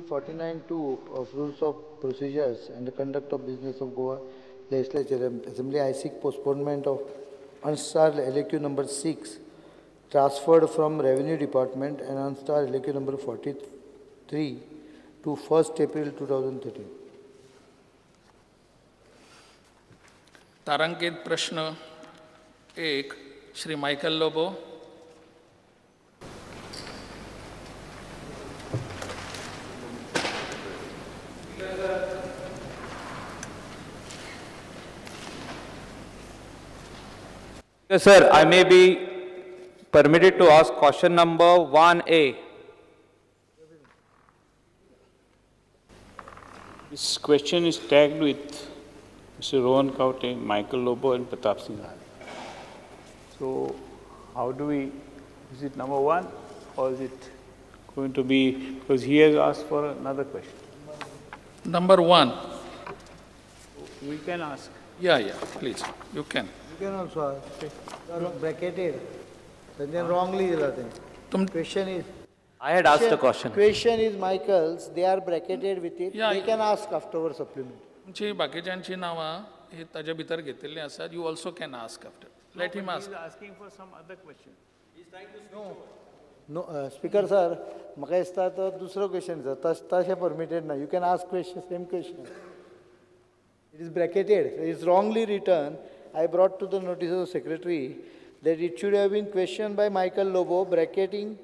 49(2) of Rules of Procedures and the Conduct of Business of Goa Legislature Assembly, I seek postponement of unstarred LAQ number 6 transferred from Revenue Department and unstarred LAQ number 43 to 1st April 2013. तारांकित प्रश्न 1, Shri Michael Lobo. Sir, I may be permitted to ask question number 1A. This question is tagged with Mr. Rohan Khaunte, Michael Lobo and Pratap Singh Rane. So, how do we, is it number 1 or is it going to be, because he has asked for another question. Number 1. We can ask. Yeah, please, you can. You can also ask. You are bracketed. Sanjay wrongly dila. Question is, I had asked a question. Question is Michael's, they are bracketed with it. Yeah, they can ask afterwards supplement. तुमची बाकीच्यांची नावां हे ताजे भितर घेतिल्लीं आसात. You also can ask after. Let him ask. He is asking for some other question. He is trying to switch over. No, Speaker sir, म्हाका दिसता तो दुसरो क्वेश्चन आसा. तशें परमिटेड ना. You can ask question, same question. It is bracketed. It is wrongly written. I brought to the notice of the secretary that it should have been questioned by Michael Lobo, bracketing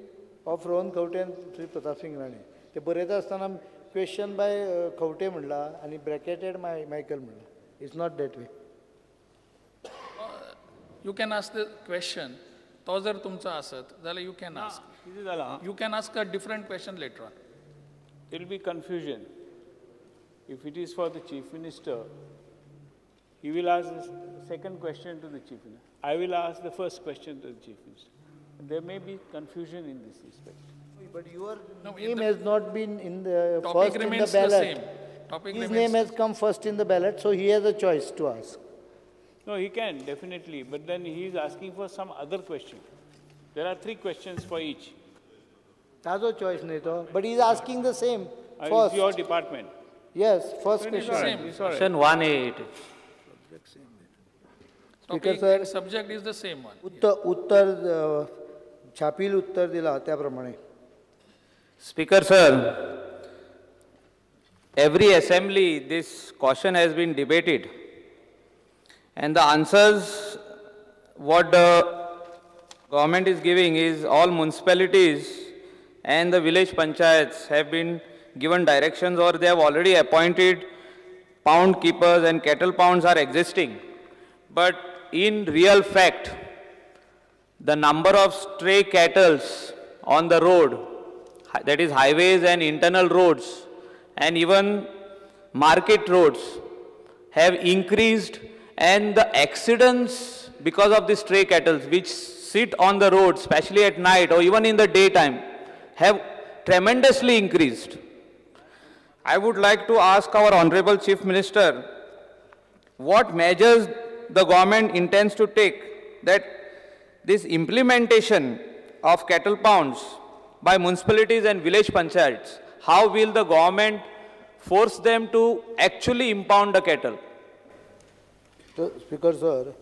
of Rohan Khaunte and Shri Pratap Singh Rane. ते बरयता आसतना question by Khaunte म्हणला आनी ब्रॅकेटेड Michael म्हणला. It's not that way. You can ask the question. तो जर तुमचो आसत जाल्यार you can ask. कितें जालां? You can ask a different question later on. There will be confusion. If it is for the Chief Minister, he will ask the second question to the Chief Minister. I will ask the first question to the Chief Minister. There may be confusion in this respect. But your name has not been in the topic first in the remains ballot. The same. Topic His remains name has come first in the ballot, so he has a choice to ask. No, he can, definitely. But then he is asking for some other question. There are 3 questions for each. Tazo choice nahi to, but he is asking the same first. It's your department. Yes, first question. Same. Question 1A it is. Speaker sir, subject is the same one. उत्तर छापील उत्तर दिला त्याप्रमाणे. Speaker sir, every assembly this question has been debated and the answers what the government is giving is all municipalities and the village panchayats have been given directions or they have already appointed pound keepers and cattle pounds are existing. But in real fact, the number of stray cattle on the road, that is highways and internal roads and even market roads, have increased, and the accidents because of the stray cattle which sit on the road, especially at night or even in the daytime, have tremendously increased. I would like to ask our Honorable Chief Minister what measures the government intends to take that this implementation of cattle pounds by municipalities and village panchayats, how will the government force them to actually impound the cattle? So, Speaker sir,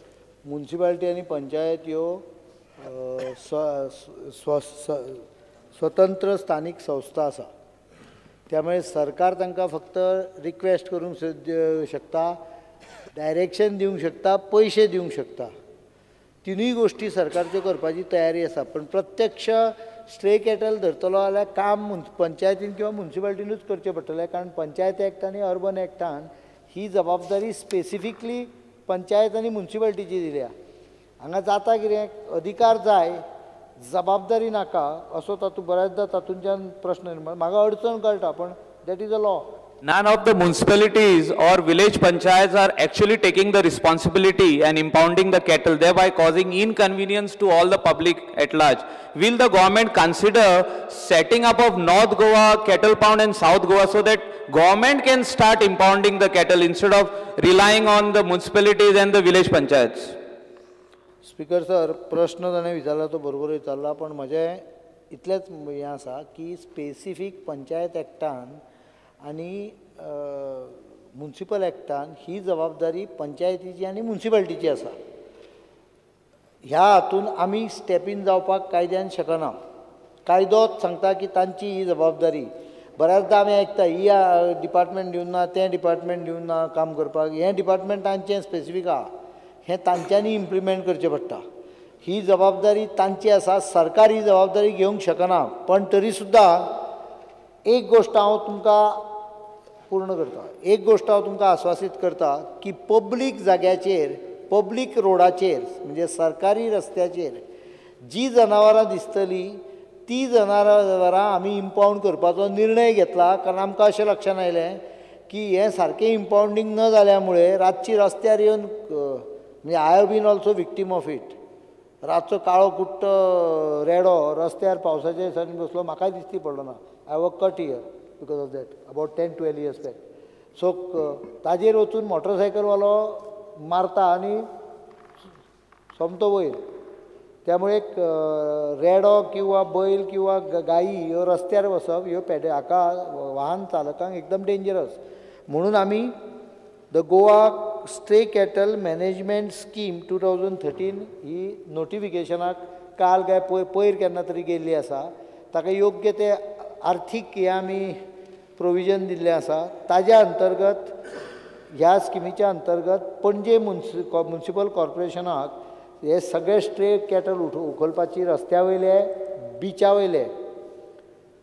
municipality आणि पंचायत ह्यो स्वतंत्र स्थानिक संस्था आसा. त्यामुळे सरकार तांकां फक्त रिक्वेस्ट करूंक शकता, डायरेक्शन दिवंक शकता, पयशे दिवंक शकता. तिनूय गोश्टी सरकारच्यो करपाची तयारी आसा. पण प्रत्यक्ष स्ट्रे कॅटल धरतलो जाल्यार काम पंचायतीन किंवा मुन्सिपालिटीनूच करचें पडटलें, कारण पंचायत एक्ट आनी अर्बन एक्टान ही जबाबदारी स्पेसिफिकली पंचायत आनी मुन्सिपालिटीची दिल्या. हांगा जाता कितें, अधिकार जाय, जबाबदारी नाका, असो तातूंत बऱ्याचदा तातूंतल्यान प्रश्न निर्माण. म्हाका अडचण कळटा, पण that is a law. None of the municipalities or village panchayats are actually taking the responsibility and impounding the cattle, thereby causing inconvenience to all the public at large. Will the government consider setting up of North Goa cattle pound and South Goa so that government can start impounding the cattle instead of relying on the municipalities and the village panchayats? Speaker sir, प्रश्न ताणें विचारला तो बरोबर विचारला, पण म्हजें इतलेंच हें आसा की स्पेसिफीक पंचायत एक्टान आनी मुन्सिपल एक्टान ही जबाबदारी पंचायतीची आनी मुन्सिपालिटीची आसा. ह्या हातून आमी स्टेप इन जावपाक कायद्यान शकना. कायदोच सांगता की तांची ही जबाबदारी. बऱ्याचदा आमी आयकता ही डिपार्टमेंट दिवन ना, तें डिपार्टमेंट दिवन ना काम करपाक. हें डिपार्टमेंट तांचें स्पेसिफीक आहा, हें तांच्यांनी इम्प्लिमेंट करचें पडटा. ही जबाबदारी तांची आसा, सरकार ही जबाबदारी घेवंक शकना. पण तरी सुद्दां एक गोश्ट हांव तुमकां पूर्ण करता, एक गोश्ट हांव तुमकां आस्वासीत करता की पब्लीक जाग्याचेर, पब्लीक रोडाचेर म्हणजे सरकारी रस्त्याचेर जी जनावरां दिसतली ती जनावरां आमी इम्पावंड करपाचो निर्णय घेतला. कारण आमकां अशें लक्षांत आयलें की हें सारकें इम्पावंडींग न जाल्या मुळे रातची रस्त्यार येवन, म्हणजे I have been also victim of it. रातचो काळो कुट्ट रेडो रस्त्यार पावसाच्या दिसांनी बसलो, म्हाकाय दिश्टी पडलो ना. I was cut here because of that about 10-12 years back. So ताजेर वचून मोटरसायकलवालो मारता आनी सोमतो वयर. त्यामुळे रेडो किंवा बैल किंवा गायी ह्यो रस्त्यार वचप ह्यो पेडे हाका वाहन चालकांक एकदम डेंजरस. म्हणून आमी the Goa stray cattle management scheme 2013 ही नोटिफिकेशनाक काल काय पयर केन्ना तरी गेल्ली आसा. ताका योग्य ते आर्थीक हे आमी प्रोविजन दिल्लें आसा. ताज्या अंतर्गत ह्या स्किमीच्या अंतर्गत पणजे मुन्सिपल कॉर्पोरेशनाक हे सगळे स्ट्रे कॅटल उखलपाची रस्त्या वयले, बिचा वयले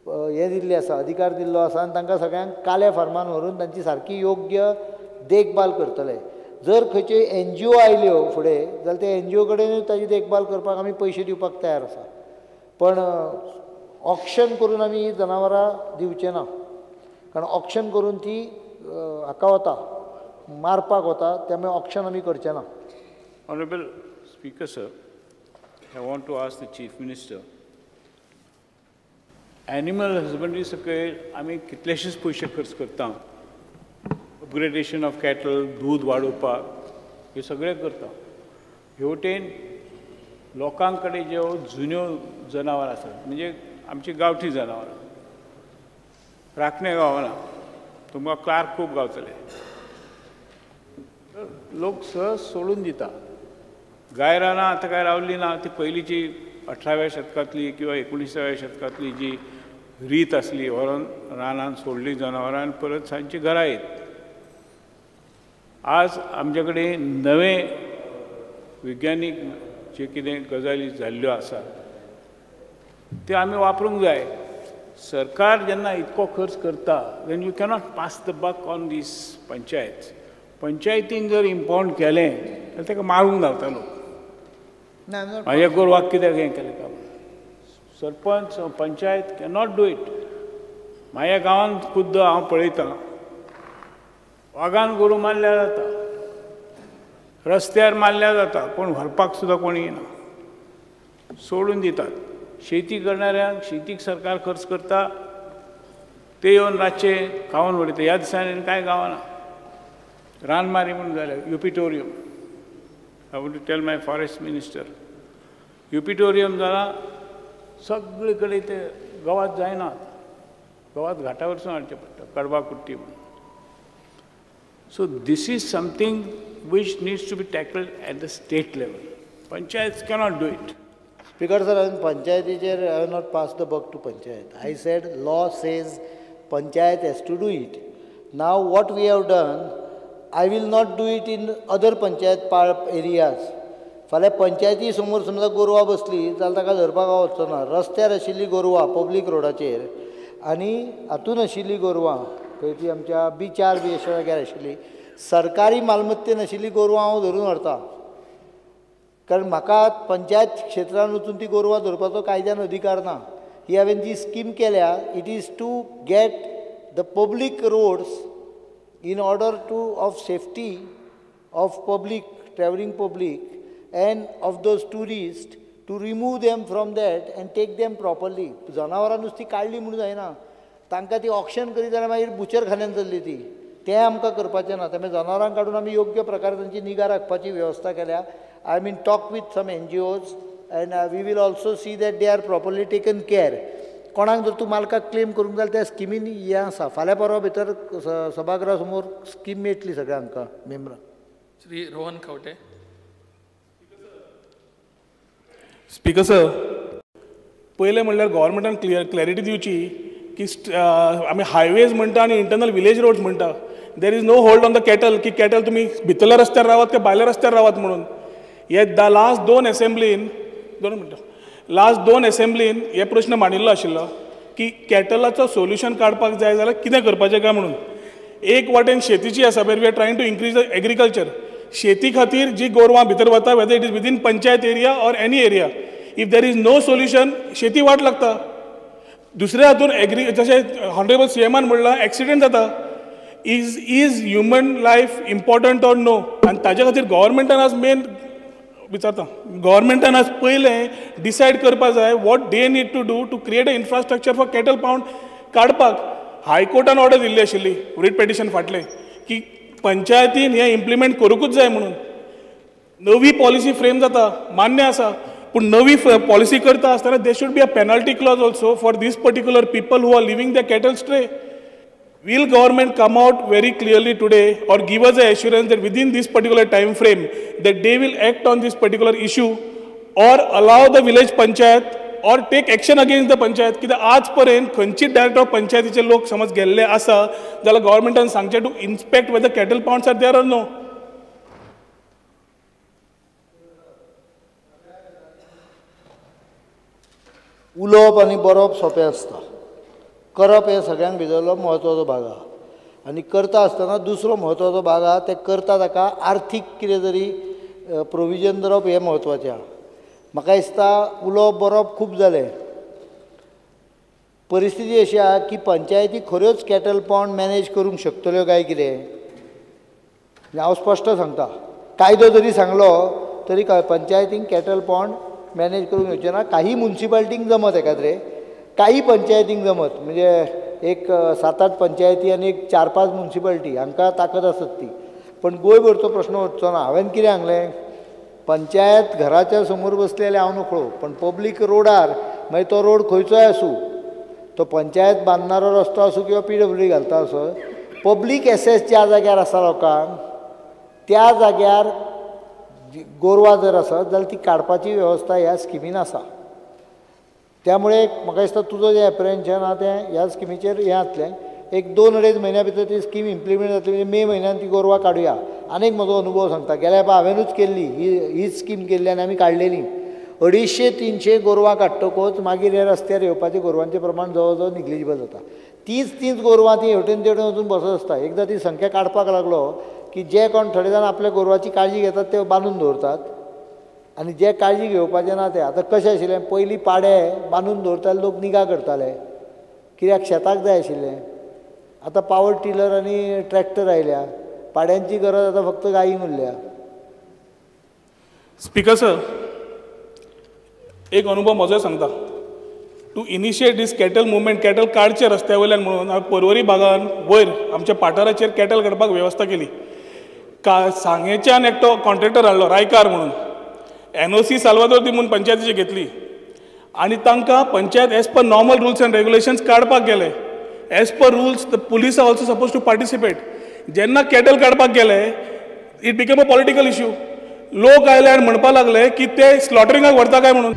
हें दिल्लें आसा, अधिकार दिल्लो आसा. आनी तांकां सगळ्यांक काल्या फार्मान व्हरून तांची सारकी योग्य देखभाल करतले. जर खंयच्यो एनजीओ आयल्यो फुडें जाल्यार ते एनजीओ कडेन ताजी देखभाल करपाक आमी पयशे दिवपाक तयार आसा. पण ऑक्शन करून आमी ही जनावरां दिवचे ना, कारण ऑक्शन करून ती हाका वता, मारपाक वता, त्यामुळे ऑक्शन आमी करचे ना. Honourable Speaker sir, I want to ask the Chief Minister, animal husbandry सकयल आमी कितलेशेच पयशे खर्च करता, अपग्रेडेशन ऑफ कॅटल, दूद वाडोवपाक हे सगळें करता. हे वटेन लोकां कडेन ज्यो जुन्यो जनावरां आसात, म्हणजे आमची गांवठी जनावरां, राखणे गावना, तुमकां क्लार्क खूब गावतले, लोक सहज सोडून दिता. गाय रानां आतां काय रावली ना, ती पयलींची 18व्या शतकांतली किंवा 19व्या शतकांतली जी रीत आसली, व्हरोन रानान सोडली जनावरां आनी परत सांजची घरा येत. आज आमचे कडेन नवे विज्ञानीक जे कितें गजाली जाल्ल्यो आसात त्यो आमी वापरूंक जाय. सरकार जेन्ना इतको खर्च करता then you cannot pass the buck on these panchayat. पंचायतीन जर इम्पावंड केलें जाल्यार ताका मारूंक धांवता लोक. म्हाज्या गोरवाक कित्याक हें केलें काय? Sarpanch panchayat cannot do it. म्हाज्या गांवांत खुद्द हांव पळयतां, वागान गोरूं मारल्यार जाता, रस्त्यार मारल्यार जाता, कोण व्हरपाक सुद्दां कोण येना, सोडून दितात. शेती करणाऱ्यांक शेतीक सरकार खर्च करता, ते येवन रातचे खावन उडयता. ह्या दिसांनी कांय गावना. रानमारी म्हणून जाल्या Eupatorium. I want to tell my forest minister, Eupatorium जाला सगळे कडेन, ते गांवांत जायना, गांवांत घाटा वरसून हाडचें पडटा, कडबा कुट्टी म्हणून. So this is something which needs to be tackled at the state level. Panchayat cannot do it. Speaker sir, हांवें पंचायतीचेर I have not pass the buck to panchayat. I said law says panchayat has to do it. Now what we have done, I will not do it in other panchayat areas. फाल्यां पंचायती समोर समजा गोरवां बसली जाल्यार ताका धरपाक हांव वचचो ना. रस्त्यार आशिल्लीं गोरवां पब्लीक रोडाचेर आनी हातून आशिल्लीं गोरवां खंय ती आमच्या बिचार बी अशा जाग्यार आशिल्ली, सरकारी मालमत्तेन आशिल्लीं गोरवां हांव धरून व्हरता. कारण म्हाका पंचायत क्षेत्रान वचून ती गोरवां धरपाचो कायद्यान अधिकार ना. ही हांवें जी स्कीम केल्या, it is to get the public roads in order to of safety of public, travelling public and of those tourist, to remove them from that and take them properly. जनावरां नुस्ती काडली म्हणून जायना, तांकां ती ऑक्शन करीत जाल्यार मागीर बुचरखान्यान चल्ली ती, तें आमकां करपाचें ना. त्यामुळे जनावरां काडून आमी योग्य प्रकारे तांची निगा राखपाची वेवस्था केल्या. I am in talk with some NGOs And we will also see that they are properly taken care. कोणाक जर तूं मालकाक क्लेम करूंक जाल्यार त्या स्किमीन हें आसा. फाल्यां परवा भितर सभागृहा समोर स्कीम मेळटली सगळ्या हांकां मेंबरांक. श्री रोहन खंवटे. स्पीकर सर, पयलें म्हणल्यार गव्हर्मेंटान क्लॅरिटी दिवची की आमी हायवेज म्हणटा आनी इंटरनल विलेज रोड्स म्हणटा. There is no hold on the cattle की कॅटल तुमी भितरल्या रस्त्यार रावात काय भायल्या रस्त्यार रावात म्हणून. हे लास्ट दोन एसेंब्लीन, 2 मिनटां, लास्ट 2 एसेंब्लीन हे प्रश्न मांडिल्लो आशिल्लो की कॅटलाचो सोल्युशन काडपाक जाय जाल्यार कितें करपाचें काय म्हणून. एक वाटेन शेतीची आसा, where we are trying to increase the agriculture. शेती खातीर जी गोरवां भितर वता, whether it is within panchayat area or any area, if there is no solution शेती वाट लागता. दुसऱ्या हातून एग्री जशें हॉनरेबल सी एमान म्हणलां, एक्सिडंट जाता. Is human life important or no? आनी ताजे खातीर गव्हर्मेंटान आज मेन विचारता, गव्हर्मेंटान आज पयलें डिसायड करपा जाय what they need to do to create a infrastructure for cattle pound काडपाक. हायकोर्टान ऑर्डर दिल्ली आशिल्ली रिट पेटिशन फाटलें की पंचायतीन हें इम्प्लिमेंट करूंकूच जाय म्हणून. नवी पॉलिसी फ्रेम जाता, मान्य आसा, पूण नवी पॉलिसी करता आसतना there should be a penalty clause also for these particular people who are leaving the cattle stray. Will government come out very clearly today or give us an assurance that within this particular time frame that they will act on this particular issue or allow the village panchayat or take action against the panchayat? कित्याक आज पर्यंत खंयचीच director of पंचायतीचे लोक समज गेल्ले आसा जाल्यार गव्हर्मेंटान सांगचें to inspect whether cattle pounds are there or no. उलोवप आनी बरोवप सोंपें आसता, करप हें सगळ्यांक भितरलो म्हत्वाचो भाग आहा. आनी करता आसतना दुसरो म्हत्वाचो भाग आहा, तें करता ताका आर्थीक कितें तरी प्रोविजन दवरप हें म्हत्वाचें आहा. म्हाका दिसता उलोवप बरोवप खूब जालें. परिस्थिती अशी आहा की पंचायती खऱ्योच कॅटल पावंड मॅनेज करूंक शकतल्यो काय कितें, हांव स्पश्ट सांगता. कायदो जरी सांगलो तरी पंचायतींक कॅटल पावंड मॅनेज करूंक येवचें ना. काही मुन्सिपालिटींक जमत एकाद्रे, काही पंचायतींक जमत, म्हणजे एक 7-8 पंचायती आनी एक 4-5 मुन्सिपालिटी हांकां ताकद आसत ती, पण गोंयभरचो प्रश्न वचचो ना. हांवें कितें सांगलें, पंचायत घराच्या समोर बसली जाल्यार हांव नकळो, पण पब्लीक रोडार मागीर तो रोड खंयचोय आसूं, तो पंचायत बांदणारो रस्तो आसूं किंवा पीडब्ल्यू घालता आसूं, पब्लीक एसेस ज्या जाग्यार आसा लोकांक त्या जाग्यार गोरवां जर आसत जाल्यार ती काडपाची वेवस्था ह्या स्किमीन आसा. त्यामुळे म्हाका दिसता तुजो जें एप्रिहेन्शन आहा तें ह्या स्किमीचेर हें जातलें. एक 2-2.5 म्हयन्या भितर ती स्कीम इम्प्लिमेंट जातली, म्हणजे मे म्हयन्यान ती गोरवां काडुया. आनीक म्हजो अनुभव सांगता, गेल्या खेपा हांवेनूच केल्ली हीच स्कीम केल्ली आनी आमी काडलेली. 250-300 गोरवां काडटकूच मागीर हे रस्त्यार येवपाचें गोरवांचें प्रमाण जवळ जवळ निग्लिजिबल जाता. तीच गोरवां ती हेवटेन तेवटेन वचून बसत आसता. एकदां ती संख्या काडपाक लागलो की जे कोण थोडे जाण आपल्या गोरवाची काळजी घेतात ते बांदून दवरतात आनी जे काळजी घेवपाचें ना ते आतां कशें आशिल्लें, पयलीं पाडे बांदून दवरताले, लोक निगा करताले कित्याक शेताक जाय आशिल्लें. आतां पावर टिलर आनी ट्रॅक्टर आयल्या, पाड्यांची गरज आतां फक्त गायींक उरल्या. स्पीकर सर, एक अनुभव म्हजो सांगता. To initiate this cattle movement, cattle काडचे रस्त्या वयल्यान म्हणून हांवें पर्वरी भागान वयर आमच्या पाठाराचेर कॅटल काडपाक वेवस्था केली. सांगेच्यान एकटो कॉन्ट्रॅक्टर हाडलो, रायकार म्हणून, एनओसी साल्वादोर दी म्हणून पंचायतीची घेतली आनी तांकां panchayat as per normal rules and regulations काडपाक गेले. As per rules the police are also suppose to participate. जेन्ना कॅटल काडपाक गेले it became a political issue. लोक आयले आनी म्हणपाक लागले की ते स्लॉटरिंगाक व्हरता काय म्हणून.